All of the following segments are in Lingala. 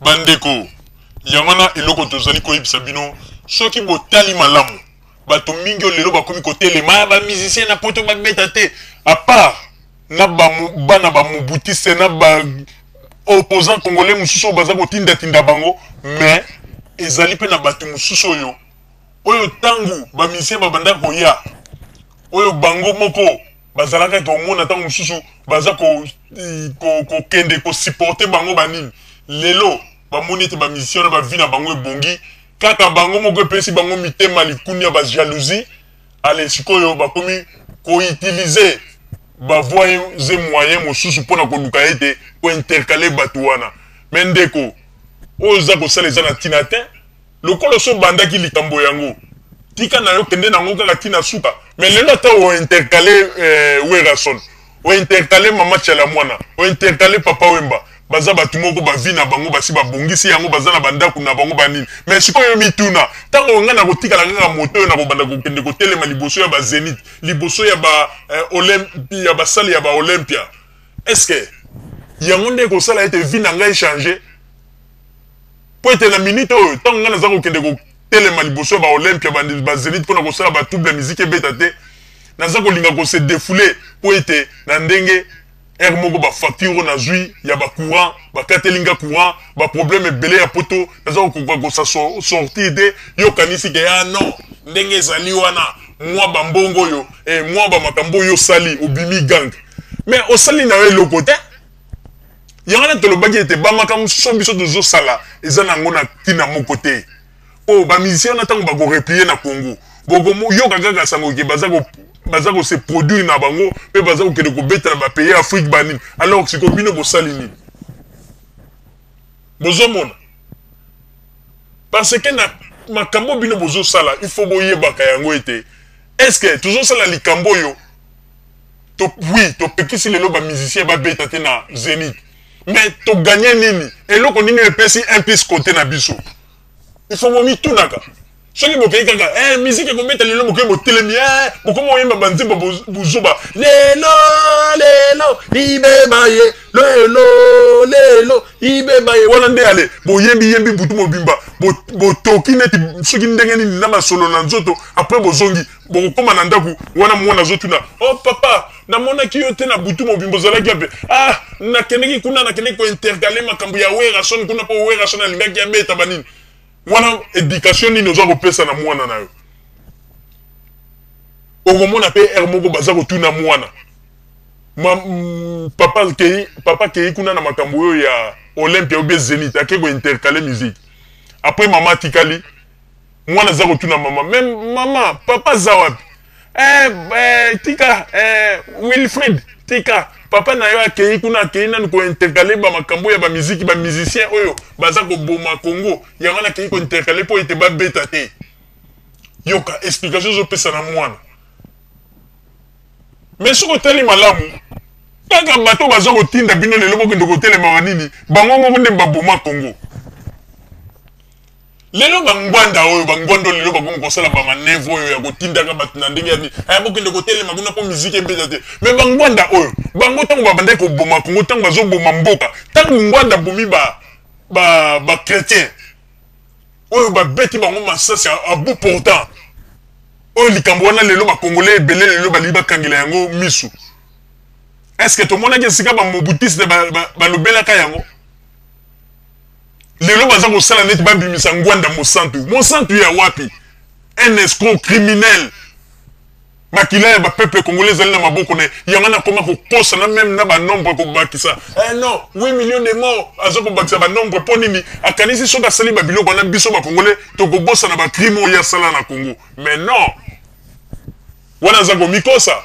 Bandeko, yango wana eloko tozali koyebisa bino, soki botali malamu, bato mingi oyo lelo bakomi kotelema, ba musiciens na poto babeta te, à part na ba bana ba mobutiste na ba opposants congolais mosusu oyo baza kotindatinda bango, mais ezali mpe na bato mosusu oyo oyo ntango ba musiciens babanda koya, oyo bango moko bazalaka komona ntango mosusu baza kokende ko kosupporte bango banini, lelo bamoni ete ba musiciens wana ba vie na bango ebongi kaka bango moko, epesi bango mitema likuni ya ba jalousie. Ale sikoyo bakomi koutiliser ba voies et moyens mosusu mpona koluka ete kointercaler bato wana. Mais ndeko, oyo oza kosala eza na ntina te. Lokola oso obandaki likambo yango, tika na yo, kende nango kaka ntina suka. Mais lelo ata ointercaler Werrason, ointercaler Mama Tshala Mwana, ointercaler Papa Wemba, baza bato moko ba vie na bango basi babongisi yango, baza na bandako na bango banini. Mais sikoyo mituna, ntango ngai nakotikala kaka moto oyo nakobanda kokende kotelema liboso ya bazénith, liboso ya ba ya basale ya baolympia, est ce que yango nde ekosala ete vie na ngai change? Po ete na minute oyo, ntango ngai naza kokende kotelema liboso ya baolympia, bazénith mpona kosala batrouble ya musique ebeta te, naza kolinga kose défouler mpo ete na ndenge heure moko bafacture oyo nazwi ya bacourant, bakateli nga courant, baproblème ebele ya poto, naza kokoka kosa sortir te. Yokanisi ke ya non, ndenge ezali wana, mwa bambongo oyo, mwa bamakambo oyo osali, obimi gang, mais osali na yo eloko te. Yango wana tolobaki ete bamakambo mosusu biso tozosala eza nango na ntina moko te. Oyo bamusicien wana, ntango bakoreplier na Congo, bokoyoka kaka sango ke baza kose produire na bango mpe baza kokende kobeta na bapays Afrique banini. Alors sikoyo bino bosali nini? Bozomona, parce que na makambo bino bozosala, il faut boyebaka yango ete est ce que tozosala likambo oyo to, oui, topekisi lelo bamusicien babeta te na Zénith, mais togagner nini? Eloko nini epesi un plus côté na biso? Il faut bomitunaka. Soki bokei kaka musique ekobeta lelo, bokei, botelemi, bokoma oyemba banzembo buzoba, lelo lelo ibeba ye, lelo lelo ibeba ye wana nde. Ale boyembi yembi butu mobimba, botoki neti soki ndenge nini na masolo na nzoto. Après bozongi, bokokóma na ndako wana, mwana azotuna: "Oh papa, namonaki yo te na butu mobimba, ozalaki ape?" "Ah, nakendeki kuna, nakendeki kointercaler makambo ya Werrason kuna, mpo Werrason alingaki abeta banini." Wana éducation nini oza kopesa na mwana na yo? Okomona mpe heure moko baza kotuna mwana: "Papa kei, papa kei kuna na makambo oyo ya Olympia ou bien Zénith, ake kointercaler musique." Après mama atikali, mwana aza kotuna mama: "Mais mama, papa aza wapi?" "Tika, Wilfrid, tika, papa na yo akei kuna, akei nanu kointercaler bamakambo ya bamiziki, bamusicien oyo baza koboma Congo. Yango wana akei kointercaler mpo ete babeta te." Yoka explication ezopesa na mwana. Mais soki otali malamu, kaka bato baza kotinda bino lelo bokende kotelema banini, bango moko nde baboma Congo. Lelo bangwanda oyo, bangwanda oyo lelo bakomi kosala bamanœuvre oyo ya kotindaka bato na ndenge ya nini, aya bokende kotelema kuna mpo miziki ebeta te. Mais bangwanda oyo, bango ntango babandaki koboma Kongo, ntango bazoboma mboka, ntango Ngwanda abomi bachrétien oyo, babeti bango masasi à bout portant, oyo likambo wana lelo bakongolais ebele lelo balingi bakangela yango misu, est ce que tomonaki esika bamobutiste balobelaka yango? Lelo baza kosala neti babimisa Ngwanda mosantu. Mosantu ya wapi? Un escroc criminel, makila ya bapeuple congolais ezali na maboko na ye. Yango nakoma kokosa na même na banombre, kobakisa non, 8 millions de morts, aza kobakisa banombre mpo nini? Akanisi soki asali babiloko wana, biso bacongolais tokobosana bacrime oyo asala na Congo. Mais non, wana aza komikosa.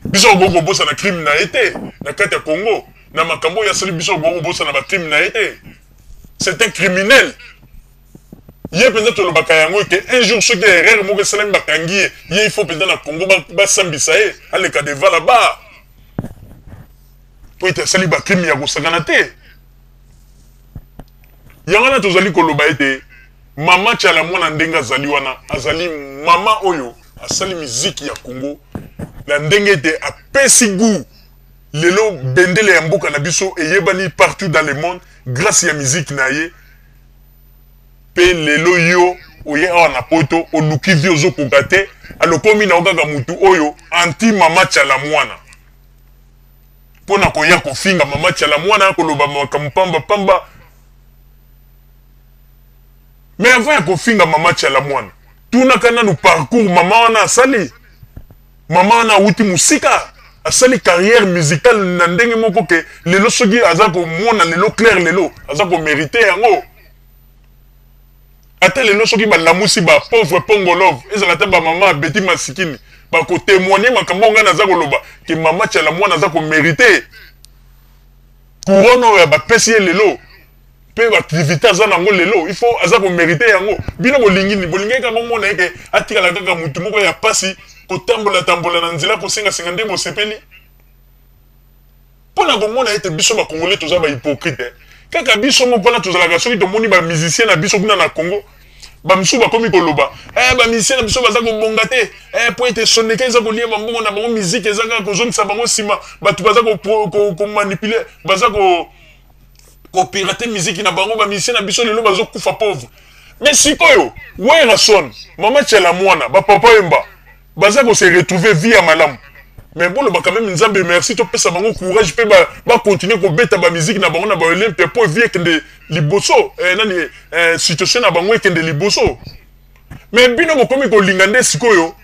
Biso okoki kobosana crime na ye te na kati ya Congo. Na makambo oyo asali, biso okoki kobosana bacrime na ye te. C'est un criminel. Ye mpenza tolobaka yango ke un jour soki erreur moko esalami, bakangi ye, ye il faut mpenza na Congo basambisa ye, aleka devant la barre, po ete asali bacrime ya kosakana te. Yango wana tozali koloba ete mama Tshala Mwana, ndenge azali wana, azali mama oyo asali miziki ya Congo na ndenge ete apesi goût. Lelo bendele ya mboka na biso eyebani partout dans le monde grâce ya miziki na ye. Mpe lelo yo oye awa na poto, oluki vie, ozokoka te, alokomi na yo kaka mutu oyo anti mama Tshala Mwana, mpo na koya kofinga mama Tshala Mwana, koloba makambo pamba pamba. Mais avant ya kofinga mama Tshala Mwana, tunaka nanu parcours mama wana asali. Mama wana awuti mosika, asali carrière musicale na ndenge moko ke lelo soki aza komona lelo clair, lelo aza komériter yango. Ata lelo soki balamusi ba pauvre Pongolove, ezala ata bamama abeti masikini, bakotémoigner makambo ngai naza koloba ke mama Tshala Mwana aza komériter couronne oyo bapesi ye lelo, mpe baactivité aza nango lelo, il faut aza komériter yango. Bino bolingi nini? Bolingi kaka omona eke atikala kaka motu moko ya pasi, kotambola tambola na nzela, kosengasenga, nde bosepeli? Mpo na komona ete biso bakongolais toza bahypocrite, kaka biso moko wana tozalaka. Soki tomoni bamusicien na biso kuna na Congo, bamisusu bakomi koloba bamusicien na biso baza kobonga te, mpo ete Soneka eza kolia bambongo na bango, musique eza kaka kozongisa bango nsima, bato baza komanipuler, baza kopirater musique na bango, bamusicien na biso lelo bazokufa pauvre. Mais sikoyo Werrason, mama Tshala Mwana, bapapa Wemba baza kose retrouver vie ya malamu, mais boloba quand même Nzambe merci, topesa bango courage mpe bacontinuer kobeta bamusique na bango na baOlympia, mpo vie ekende liboso, nani, situation na bango ekende liboso. Mais bino bokomi kolinga nde sikoyo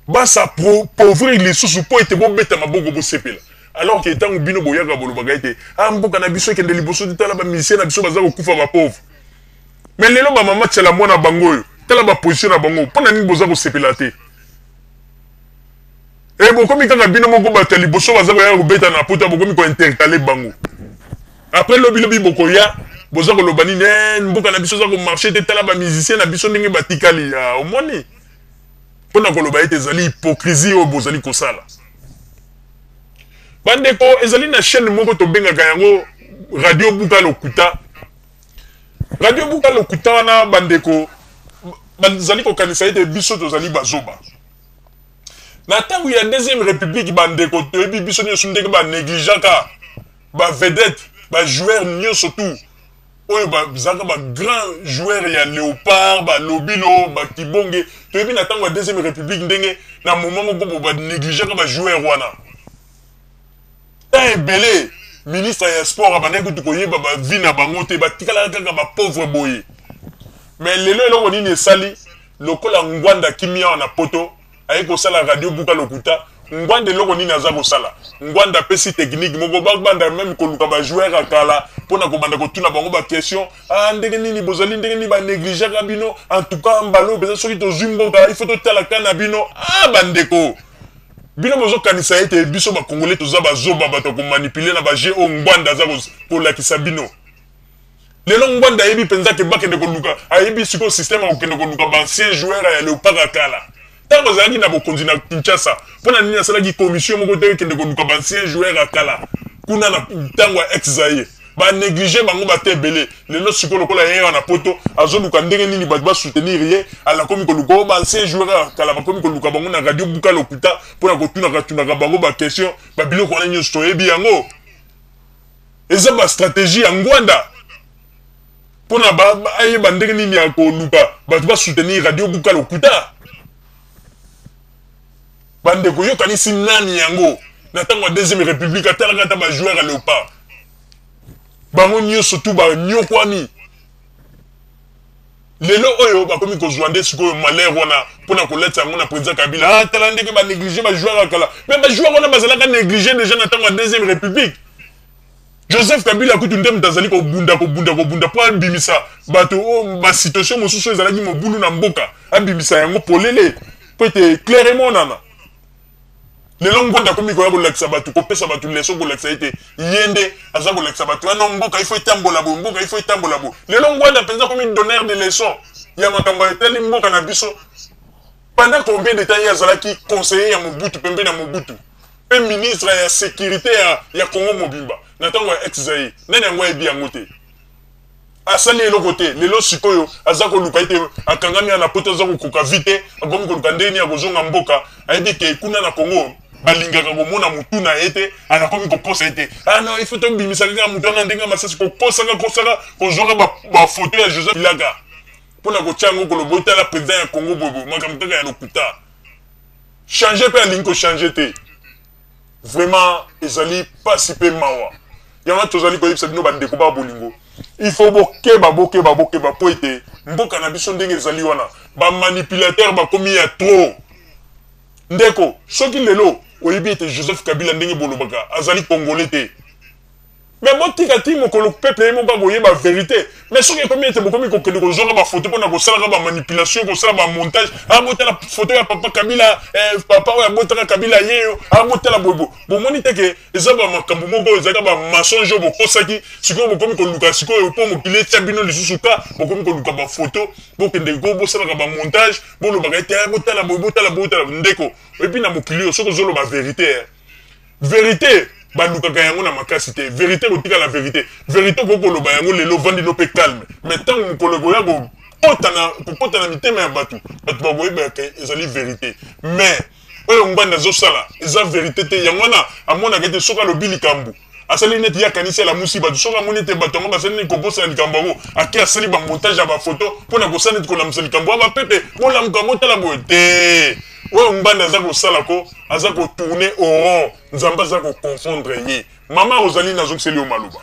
bas'appauvrir lisusu mpo ete bobeta maboko, bosepela, alors ke ntango bino boyaka, bolobaka ete ah, mboka na biso ekende liboso te, tala bamusicien na biso baza kokufa bapauvre. Mais lelo bamama Tshala Mwana bango oyo, tala baposition na bango. Mpo na nini boza kosepela te? E bokomi kaka bino moko bato ya liboso baza koyaka kobeta na poto, bokomi kointercaler bango. Après lobi lobi bokoya, boza koloba nini? Mboka na biso eza komarcher te, tala bamusicien na biso ndenge batikali. Omoni, mpo na koloba ete ezali hypocrisie oyo bozali kosala. Bandeko, ezali na chaîne moko tobengaka yango Radio Buka Lokuta. Radio Buka Lokuta wana, bandeko, bazali kokanisa ete biso tozali bazoba. Na ntango ya deuxième république, bandeko, toyebi biso nyonso ndenge banégligeaka bavedette, bajoueur nyonso tout oyo bazalaka bagrand joueur ya Léopard, balobilo, bakibonge. Toyebi na ntango ya deuxième république ndenge na moment moko bo banégligeaka bajoueur wana ta ebele. Ministre ya sport abandaki kutu koyeba bavie na bango te, batikalaka kaka bapauvre boye. Mais lelo eloko nini esali? Lokola Ngwanda kimia wana poto, aye kosala Radio Buka Lokuta. Ngwanda eloko nini aza kosala? Ngwanda apesi technique moko, babanda même koluka bajoueur ya kala mpona kobanda kotuna bango baquestion: ah, ndenge nini bozali, ndenge nini banégligeaka bino? En tout cas mbala mpenza soki tozwi mboka, il faut totala ka na bino. Ah, bandeko, bino bozokanisa ete biso bakongolais toza bazoba, bato ya komanipuler na bajeu oyo Ngwanda aza kolakisa bino lelo. Ngwanda ayebi mpenza ke bakende koluka, ayebi sikoyo système ya kokende koluka baancien joueur ya Léopard ya kala. Ntango azalaki na bokonzi na Kinshasa, mpo na nini asalaki commission moko te ekende koluka baancien joueur ya kala kuna na ntango ya ex Zaire banéglige bango bate ebele? Lelo sikoyo lokola ye wana poto, azoluka ndenge nini bato basoutenir ye, alakomi koluka oyo baancien joueur ya kala, bakomi koluka bango na Radio Buka Lokuta mpona kotunaka tunaka bango baquestion. Babiloko wana nyonso toyebi yango, eza bastratégie ya Ngwanda mpona ayeba ndenge nini ya koluka bato basoutenir Radio Buka Lokuta. Bandeko, yokanisi nani yango na ntango ya deuxième république atalaka ata bajoueur ya Léopard? Bango nyonso tu banyokwami. Lelo oyo bakomi kozwa nde sikoyo malheur wana mpona kolatisa yango na président Kabila: ah, tala ndenge banéglige bajoueur ya kala. Mais bajoueur wana bazalaka néglige déjà na ntango ya deuxième république. Joseph Kabila kutu nde moto azali kobunda, kobunda, kobunda mpo abimisa bato oyo basituation mosusu ezalaki mobulu na mboka, abimisa yango polele mpo ete clairement nana. Lelo Ngwanda akomi koya kolakisa bato, kopesa bato leçon, kolakisa ete ye nde aza kolakisa bato wana mboka ifo etambola boye, mboka ifo etambola boye. Lelo Ngwanda mpenza akomi donneur de leçon ya makambo etali mboka na biso. Pendant combien de temps ye azalaki conseiller ya Mobutu, pembeni ya Mobutu, mpe ministre ya sécurité ya Congo mobimba na ntango ya ex Zaire? Nani yango ayebi yango te? Asali eloko te. Lelo sikoyo aza koluka ete akangami ya na poto, aza kokoka vie te, akomi koluka ndenge nini ya kozonga mboka. Ayebi ke kuna na Congo balingaka komona motu na ye te. Anakomi kokosa ete ah non, il faut tobimisa kaka motu wana ndenge masasi, kokosaka kosaka, kozwaka bafoto ya Joseph Ilaka. mpo na kotya yango koloba otala président ya Congo boyeboye, makambo kaka ya lokuta. Change mpe alingi kochange te. Vraiment ezali mpasi mpe mawa. Yango tozali koyebisa bino, bandeko ba bolingo, il faut bokeba, bokeba, bokeba, mpo ete mboka na biso ndenge ezali wana, bamanipulateur bakomi ya trop. Ndeko, soki lelo oyebi ete Joseph Kabila, ndenge bolobaka, azali Congolais te, mais botika ti mokolo peuple ye moko akoyeba vérité. Mais soki ekomi ete bokomi kokende kozwaka bafoto mpona kosalaka bamanipulation, kosala bamontage, abotala foto ya papa Kabila, papa oyo abotaka Kabila ye yo, abotala boyeboye, bomoni te ke eza bamakambo moko oyo ezalaka bamensonge oyo bokosaki. Sikoyo bokomi koluka, sikoyo mpo mokili etia bino lisusu ka, bokomi koluka bafoto, bokende ko bosalaka bamontage, bolobaka ete botala boye, botala boye, botala. Ndeko, et puis na mokili oyo, soki ozoloba vérité, vérité balukaka yango na makasi te. Vérité kotikala vérité. Vérité okoki koloba yango lelo, ovandi no mpe calme, mais ntango mokolo ekoya kokota na mitema ya bato, bato bakoyebaka ezali vérité. Mais oyo Ngbanda azosala eza vérité te. Yango wana amonaka ete soki alobi likambo, asali neti ye akanisi alamusi bato. Soki amoni ete bato yango basali neti kobosana likambo yango, ake asali bamontage ya bafoto mpona kosala neti kolamusa likambo ya bapepe, bolamuka, botala boye te. Oyo Ngbanda aza kosala ko aza kotourner en rond. Nzambe aza koconfondre ye. Mama Rosalie, nazongiseli yo maloba.